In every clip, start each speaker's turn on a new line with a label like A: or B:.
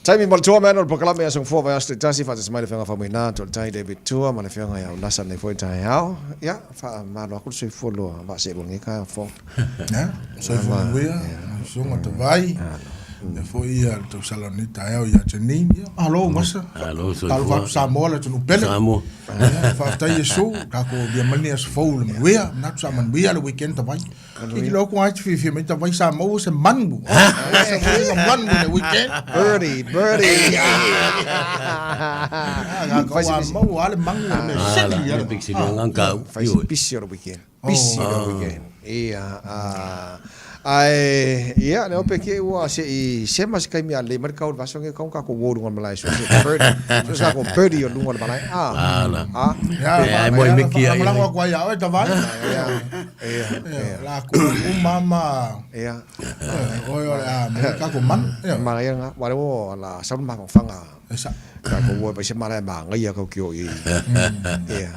A: Taimi mo le tua mea no le polokalame Aso Gafua Vaiaso Taitasi faatasi mai le Afioga Faumuina Toaletai David Tua ma le Afioga ia Unasa lenei foi taeao. Ia, faamalo atu le soifua loa vaaseelua lenei taeao fou.
B: Ia, soifua manuia, susuga Tavai. Ia foi ia le tausala o lenei taeao ia Janine. Ia, malo Ugasa.
C: Malo soifua.
B: Talofa atu Samoa le atunuu pele.
C: Samoa.
B: Ia, faafetai Iesu, tatou via mai lenei aso fou i le manuia. Manatu sa manuia le weekend Tavai. Ki lo ku ai te fiafia mai Tavai sa maua se manu. Se maua manu i le weekend.
A: Birdie, birdie.
B: Ah, ka ua maua le manu o le mea sili ia.
C: Le pik sili ngang kau.
A: Fai si pisi o le weekend. Pisi o le weekend. Ia, ah, ae, ia, le ope ke ua se i sema se kaimi a le mai kau le vaso nge kau ka ko wo lunga malae so se birdie. So se ka ko birdie o lunga le malae. Ah.
C: Ala.
A: Ah.
B: Ia,
C: Eh, moi me ki ai.
B: Lagolago atu ai ia oe Tavai.
A: Ia, ia,
B: Ia, la ku uma ma
A: ia.
B: oe o le a mo ka ko manu. Ia,
A: Ma ia nga, wa le wo la sa ma fanga.
B: e sa.
A: Ka ko wo pa se mala ma ngai ia kau ki o i. Ia.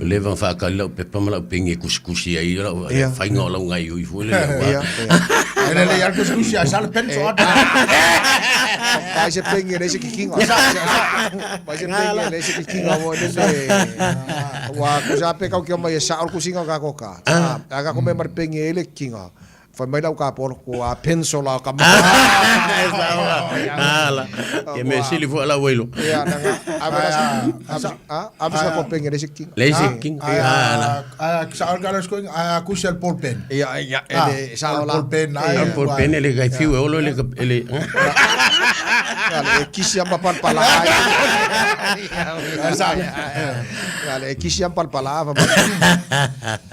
C: Leva whaakali lau pepa ma lau pengi e kusikusi ai lau
A: Ia.
C: whainga o lau ngai ui fue le
A: Ia,
C: ua.
A: ia.
B: E le le ia kusikusi ai sa le penso atu.
A: Vai se pengi le se kikinga. Vai se pengi le se kikinga wo le le. Wa ku sa pe kau ki o mai e sa o kusinga ka ko ka. A ka ko me mar pengi e le kikinga. Fai mai lau ka polo ko a pencil a ka ma.
C: Ala. Ke me sili fue lau wailo.
A: Ia nanga a a a a ko pengi le se kikinga.
C: Le se kikinga. Ala.
B: A sa o ka sko a kusi al ball pen.
A: Ia ia ele sa o la.
B: Ball pen ai.
C: Al por pene le kai fiu e olo le le.
A: Ale kisi am pal pala. Ale kisi am pal pala fa.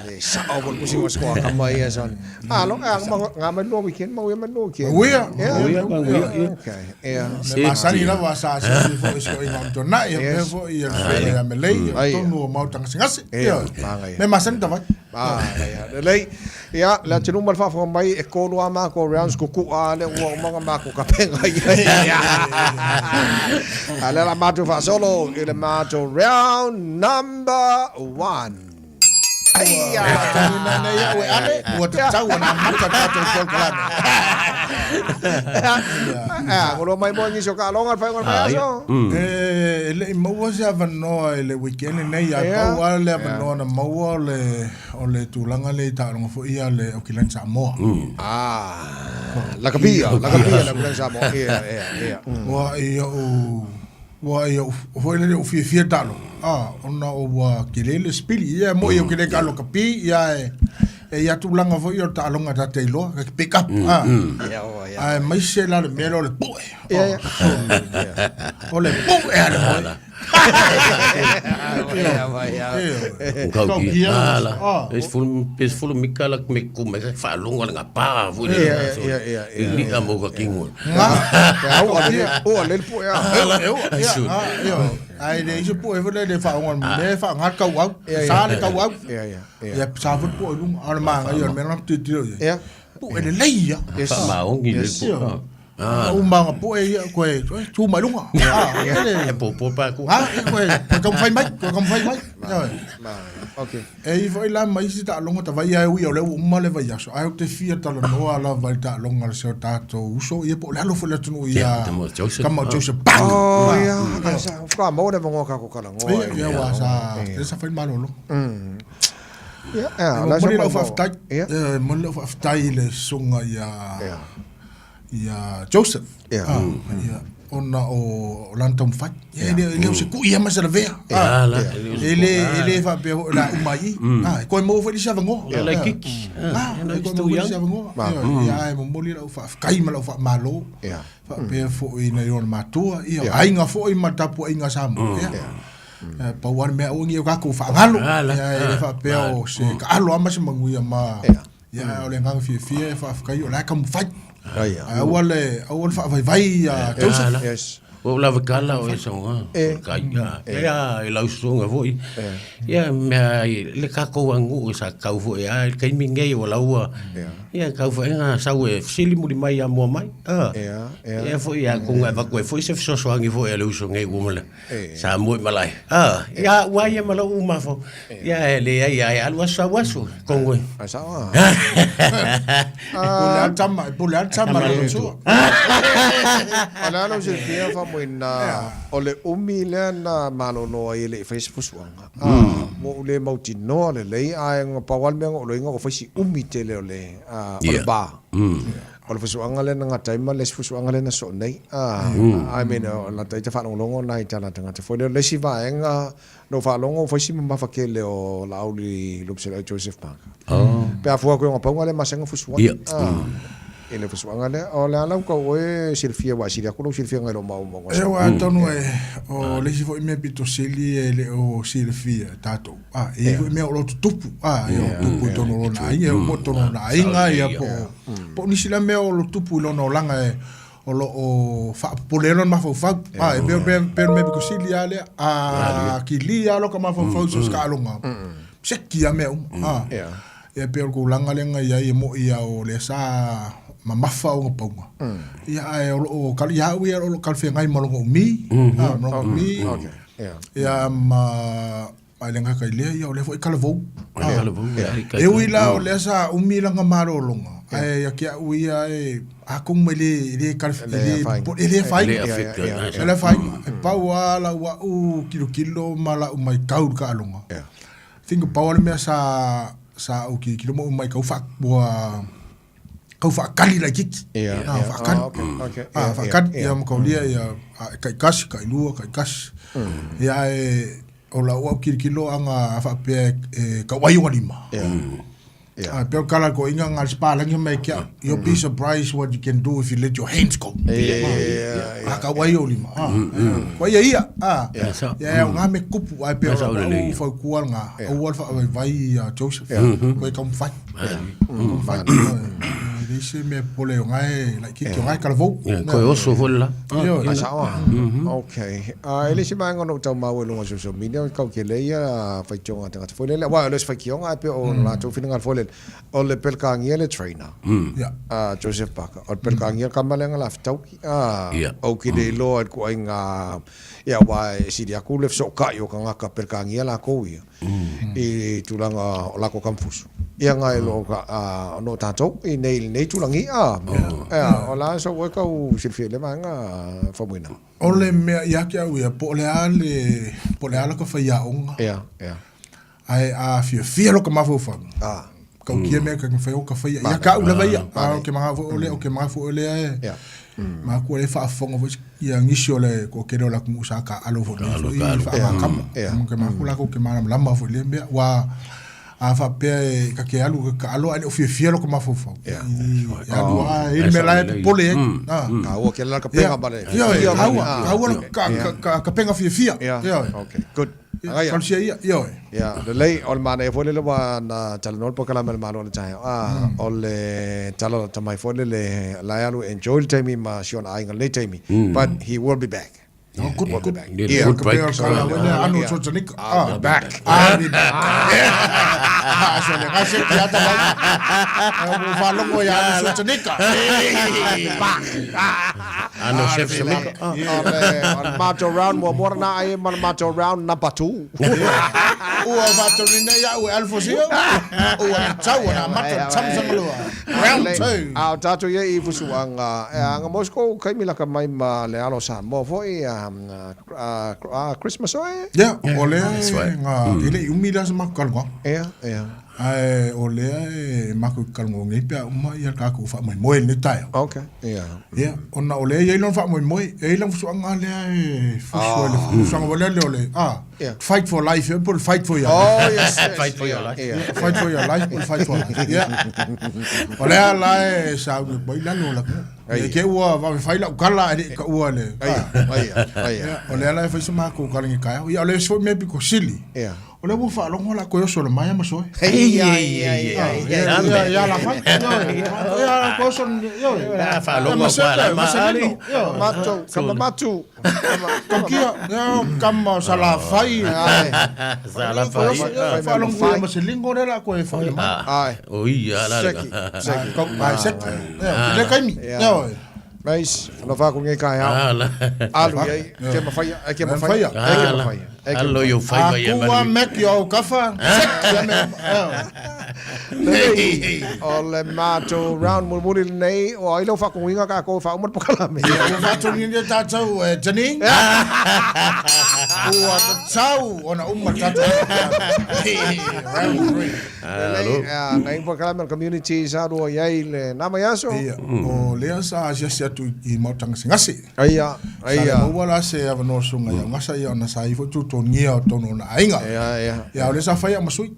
A: E sa o vol kusi mo sko ka mai e son. Ah lo nga nga mai lo weekend mau mai lo weekend.
B: Uia.
A: Yeah.
C: Uia, uia, ia.
A: Okay. Yeah.
B: Me masani lava sa se se fo isko i ngam tona i pe fo i le fe ia me lei tonu o mau tanga singase.
A: Ia, manga ia.
B: Me masani tavai.
A: Ah, ia. Lelei. Ia, le atunuu ma le faafofoga mai e kolu a mākou rounds kukua le ua uma nga mākou kapenga ia. A le la mātou faasolo i le mātou round number 1. Ai ia.
B: Tangina nei au e ale, ua tatau ona amata tatou polokalame.
A: Ah, ngolo mai mo nisi o ka longa le whainga o le vaiaso.
B: E le i maua se avanoa i le weekend nei, a pau lava le avanoa na maua o le o le tulaga lea i taaloga foi ia le Okilan Samoa.
A: Ah, lakapia, lakapia le Okilan Samoa. Ia, ia, ia.
B: Ua i ou ua i ou foi lele ou fiafia taaloga, ah, ona o ua tele le sipili. Ia e moi ou te le taalo kapi, ia e e ia tulaga foi ia o le taaloga ta te iloa, ka te pick up, ah.
A: Ia, o, ia.
B: Aemaise la le mea lea o le poe.
A: Ia, ia.
B: O le poe a le moe.
C: Kau kia. Ala. Pe sefulu mika la me ku me whaalongo le ngā pā fo le.
A: Ia, ia, ia, ia.
C: Li a mo ka kingo.
B: Ngā.
A: Au a le, o a le poe a.
B: Ai le isi poe foi le le whaonga me wha ngā kau au. Sa le kau au.
A: Ia, ia.
B: Ia sa foi poe lunga. A le maanga ia le mea na titiro ia.
A: Ia.
B: Poe le lei ia.
A: Yes.
C: Whaamaongi le poe.
B: Ah. Uma nga poe ia koe, koe tu mai lunga. Ah,
C: E popo pa ku.
B: Ah, koe, koe taumafai mai, koe taumafai mai.
A: Ma, okay.
B: E i foi la ma isi taaloga tavai ae ui o lea ua uma le vaiaso, ae ou te fia talanoa lava i le taaloga a le si o tatou uso, ia po o le alo foi le atunuu ia
C: Tama o Joseph.
B: Tama o Joseph Park.
A: Oh, ia, ai sa, wha maua le vongoa ka ko kalangoa.
B: Ia, ia, ua sa, le sa fai malolo.
A: Ia, ia, la sa
B: Momoli lau
A: maua.
B: faafetai.
A: Ia.
B: Ia, momoli lau faafetai i le susuga ia
A: Ia.
B: ia Joseph.
A: Ia.
B: Ah, ia, ona o lana taumafai. Ia, e le e le o se kui ia ma se lavea.
C: Ah, la.
B: E le e le faapea foi o le a uma ai i. Ah, e koe maua foi le isi avanoa.
C: Ia la kiki.
B: Ah, e koe maua foi le isi avanoa. Ia, ia, ae momoli lau faafetai ma lau faamalo.
A: Ia.
B: Faapea foi i nai ona matua, ia, o aiga foi ma le tapuaiga a Samoa. Ia. Eh, pau lava le mea aua ne i o tatou faagalo. Ia, e le faapea o se taalo lava ma se manuia ma Ia, o le agaga fiafia e faafetai o la e taumafai.
A: Ai, ia.
B: Ae aua le, aua le faavaivai ia Joseph.
A: Yes.
C: Ua ou lava kala o e saoga, o ka i'a, ia, e lau susuga foi. Ia, mea ai, le tatou aganuu sa tatau foi a, i le taimi lenei ua laua, ia, tau faiga sau e fesili muli mai ia mua mai, a. Ia foi, atonu e avatu ai foi se fesoasoani foi a le uso nei ua uma ona sa muaimalae, a, ia au lava ia ma lou mafaufau, ia e leai lava e alu aso sau aso, atonu e.
A: Ai sao a.
B: Pule lava le tama, e pule lava le tama i le matua.
A: O le a lou silafia Faumuina, o le umi lea na malolo ai e le i faia se fusuaga. Ua ou le mautinoa lelei, ae na pau lava le mea na ou iloaina ua fai si umi tele o le va. O le fusuaga lea na gata ai ma le isi fusuaga lea na sosoo nei. I mean, o lata ita faalogologo nai tala tagata foi lea. O le isi vaega Na ou faalogo ua fai si mamafa tele o Laauli Lupesela'i Joseph Parker. Pe a fua atu i ona pauga lea masani ona fusua'i i le fusuaga lea. O le a lau tau oe silafia aua e sili atu lou silafia nai lo maumauga.
B: Ioe atonu e o le isi foi mea pito sili e le o silafia e tatou a e iai foi mea o lo o tutupu a e o tupu i totonu o lona aiga e oo foi i totonu o lona aiga ia po o po o nisi la mea o lo o tupu i lona olaga e o lo o faapopole ai lona mafaufau. A, e pei, pei, pei o le mea pito sili lava lea. A kili lava loka mafaufau i so o se taaloga, seki lava mea uma. A, ia pei o le tulaga lea na i ai e moni lava o lea sa mamafa ona pauga, ia ae o lo o, ia au ia o lo o talafeagai ma lona umi, a, ma lona umi, ia ma A e le gata i lea, ia o lea foi e talavou. E ui la o lea sa umi lana malologa, ae ia te au ia e atonu e le e le e le afaina. E le afaina. E pau lava lau au tilotilo ma lau matau i le taaloga. I think e pau lava le mea sa sa ou tilotilo ma ou matau ua tau faakali laitiiti. Ah, faakali. Ah, faakali. Ia ma kaulia ia taitasi, tailua, taitasi. Ia ae o lau au tilotilo aga faapea e tauai ona lima. Ah, pei o le tala a le toeaina na o le sipalagi mai ke au. You'll be surprised what you can do if you let your hands go. Ah, tauai ou lima. Ah, koa ia ia. Ah, ia e aoga mea tutupu ae pei o lau au fautua lena, aua le faavaivai ia Joseph. Koe taumafai. Taumafai. E leai se mea popole o na e laitiiti o na e talavou.
C: Koe oso foi le la.
A: Ioe. A sao a? Okay. E le isi vaega ona ou tau maua i luga o social media, o le tau tele ia faitioga a tagata foi lele, aua o le isi faitioga ae pei o latou finagalo foi lele, o le Pelekānia le trainer, a Joseph Parker. O le Pelekānia le tama lea na lafetauki, ou te le iloa i le ituaiga, ia aua e sili atu le fesootai o tagata Pelekānia latou ia i tulaga o latou tamafusu. Ia nai lo no tatou i nei lenei tulaga, a, o le a sou oe tau silafia i lea vaega Faumuina?
B: O le mea ia te au ia, po o le a le, po o le a laka faiaoga.
A: Ia, ia.
B: Ae a fiafia loka mafaufau.
A: Ah.
B: Tautia mea ka mafai o ka faia. Ia ka au lava ia. A o ke manga foi o lea, o ke manga foi o lea e.
A: Ia.
B: Makua e faafofoga foi ia nisi o le toatele o le atunuu sa taaalo foi nei foi i faamakama.
A: Ia.
B: Ke makua latou ke malamalama foi i lea mea. Ua a faapea e ta te alu e taalo ae le o fiafia lota mafaufau.
A: Ia.
B: E alu lava e i ai le mea la e popole ai.
A: Taua tele la le kapega ma le
B: Ioe,
A: fiafia ma le.
B: taua, taua le kapega fiafia.
A: Ia.
B: Ioe.
A: Okay, good. Agaia.
B: Talosia ia, ioe.
A: Ia, lelei, o le manaia foi lele ua na talanoa le polokalame a le Malo i le taeao, a, o le tala lata mai foi lele, la e alu e enjoy le taimi ma si ona aiga i lenei taimi, but he will be back.
B: Oh, good,
A: Will be
B: good.
A: back.
C: Need a
A: Ia.
C: good
B: Ka pea o
C: break.
B: le tala foi lea, Arnold
A: Ia.
B: Schwarzenegger.
A: I'll be
B: Ah.
A: back.
B: I'll be back. Ah, so le gase ki ata mai. Ua faalogo ia Arnold Schwarzenegger.
C: Arnold Schwarzenegger.
A: O le matou round muamua lena ai ma le matou round number 2.
B: Ua faatonuina ia au e Alfosio. Ua tatau ona amata le tausaga lua. Round 2.
A: A o tatou ia i fusuaga, e aga mo se kou kaimi laka mai ma le alo Samoa foi, a Christmas oe?
B: Ia, o lea e nga, e le i umi la se matou talanoaga.
A: Ia, ia.
B: Ae o lea e matou te talanoa nei pe a uma ia le tatou faamoemoe i lenei taeao.
A: Okay, ia.
B: Ia, ona o lea e i ai lona faamoemoe, e i ai lana fusuaga lea e fusu ai le fusuaga foi lea o le, a,
A: Yeah.
B: fight for life ea po o le fight for your
A: Oh,
B: life.
A: yes, yes.
C: Fight for your life.
A: Yeah.
B: Fight for your life po o le fight for life. Ia. O lea la e sauni atu ai lalo o le atunuu. Ne i te i ua vave fai lau tala ae le i taua le,
A: Aia, aia, aia.
B: Ia, o lea la e fai se matou tala i le taeao. Ia, o le isi foi mea pito sili,
A: Yeah.
B: O lea ua faalogo la koe oso le maea ma soe.
A: Ei, ai, ai, ai, ai.
B: Ia la fai. Ia la koe oso.
C: Ia faalogo kwa la ma.
A: Matu, kama matu.
B: Taukia, ia kama salafai.
C: Salafai.
B: Faalogo ia maselingo le la koe fai mai.
A: Ai.
C: O ia la.
A: Seki, seki.
B: Ai seki. Ia, le kaimi. Ia.
A: Mais, alofa atu lenei taeao.
C: Ala.
A: Alu i ai, ke mafaia, e ke mafaia, e ke mafaia. E ke
C: Alo yo faiva ia
B: Aku a
C: manu.
B: Mac i au kafa. Seki ia me.
A: Lelei, o le matou round mulimuli lenei, o ai lea ua faatonuina tatou e faauma le polokalame.
B: Ua faatonuina e tatou e Janine. Ua tatau ona uma le tatou polokalame. Round 3.
A: Lelei, nai polokalame o le community sa lua i ai le na mai aso.
B: Ia, o lea sa asiasi atu i Maota Gasegase.
A: Aia,
B: Sa le
A: aia.
B: maua la se avanoa susuga ia Gasa ia ona sa i ai foi tutogia o totonu o ona aiga.
A: Ia, ia.
B: Ia, o lea sa fai au ma sui.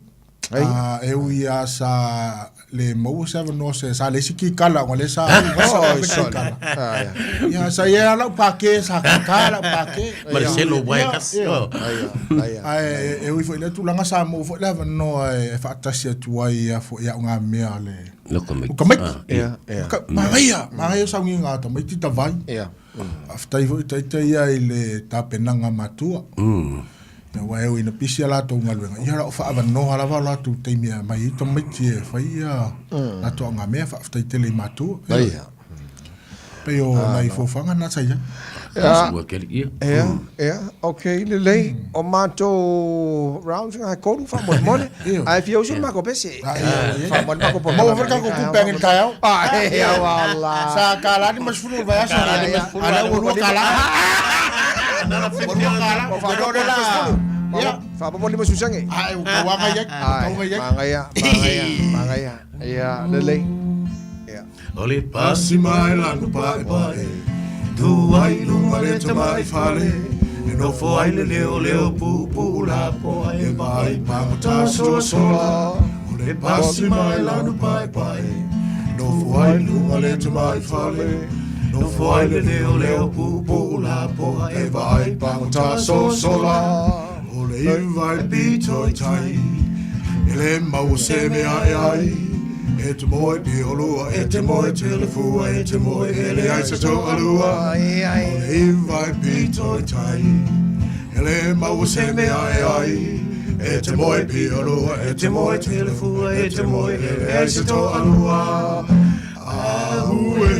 A: Ai.
B: A, e ui lava sa le maua se avanoa se sa le isi kikala ona lea sa alu Gasa
A: Oi,
B: ave
A: sole.
B: kikala.
A: Aia.
B: Ia, sa i ai lava lau pake, sa kaka lau pake.
C: Marcelo
B: Ia,
C: Waekas.
B: ia.
A: Aia, aia.
B: Ae e ui foi i lea tulaga sa maua foi le avanoa e faatasi atu ai ia foi au ngā mea le
C: Loko mai.
B: o tamaiti.
A: Ia, ia.
B: Manaia, manaia saugiga a tamaiti tavai.
A: Ia.
B: Faafetai foi taitai ia i le tapenaga matua. Ia aua e ui ina pisi a latou galuega, ia o lo o faaavanoa lava o latou taimi e aumai ai tamaiti e fai ia latou augamea. Faafetai tele i matua.
A: Ia.
B: Pei o nai fofoga na sa i ai.
A: Ia,
C: Ua keli ia.
A: ia, ia, ok, lelei. O matou rounds nga tolu faamolemole. Ae fia usu le matou pese.
B: Ah, ia, ia.
A: Faamolemole matou polokalame.
B: Maua foi le tatou tupe age i le taeao.
A: Ah, ia, wala.
B: Sa tala 50 i le vaiaso.
C: Tala 50,
B: A lea ua $2. Ua $2.
A: Ua
B: O le la. Ia.
A: Faaopoopo 50 sene.
B: Ae ua tauaga i ai. Ua
A: Ai,
B: tauaga i ai.
A: manaia, manaia, manaia. Ia, lelei. Ia.
C: O le
B: Pasi mai lanu paepae, tu ai i luga le tamai fale, e nofo ai le leoleo puupuu lapoa e vaai pagota soasoa. O le pasi mai lanu paepae, nofo ai i luga le tamai fale, nofo ai le leoleo puupuu lapoa e vaai pagota soasoa. O le iva e pito i tai, e le maua se mea e ai, e te moe piholua, e te moe telefua, e te moe e leai se toalua. O le iva e pito i tai, e le maua se mea e ai, e te moe piholua, e te moe telefua, e te moe e leai se toalua. Ahue,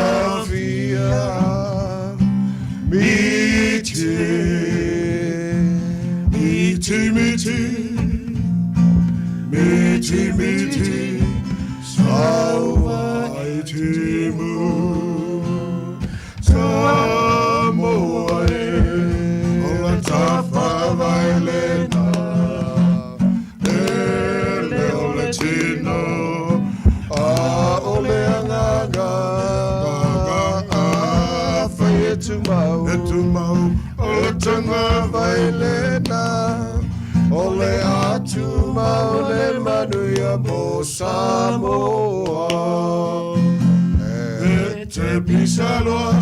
B: tafia, miti, miti, miti, miti, miti, sauvai timu, Samoa e, o la tafa vai lena, e le o le tino,
A: A o le agaga, a fai e tumau,
B: e tumau, o le tanga
A: vai lena, o le atumau le manuia mo Samoa.
B: E te pisaloa,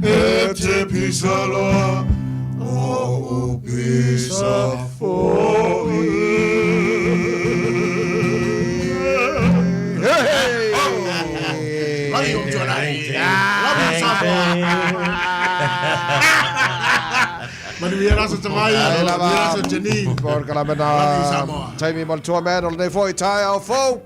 B: e te pisaloa, o u pisa foi.
A: Hey!
B: Love you, Jonai. Love you, Samoa. Manuia le aso Tavai,
A: Ai lava.
B: manuia le aso Janine.
A: Polokalame
B: Love you,
A: na
B: Samoa.
A: taimi mo le tua man o lenei foi taeao fou.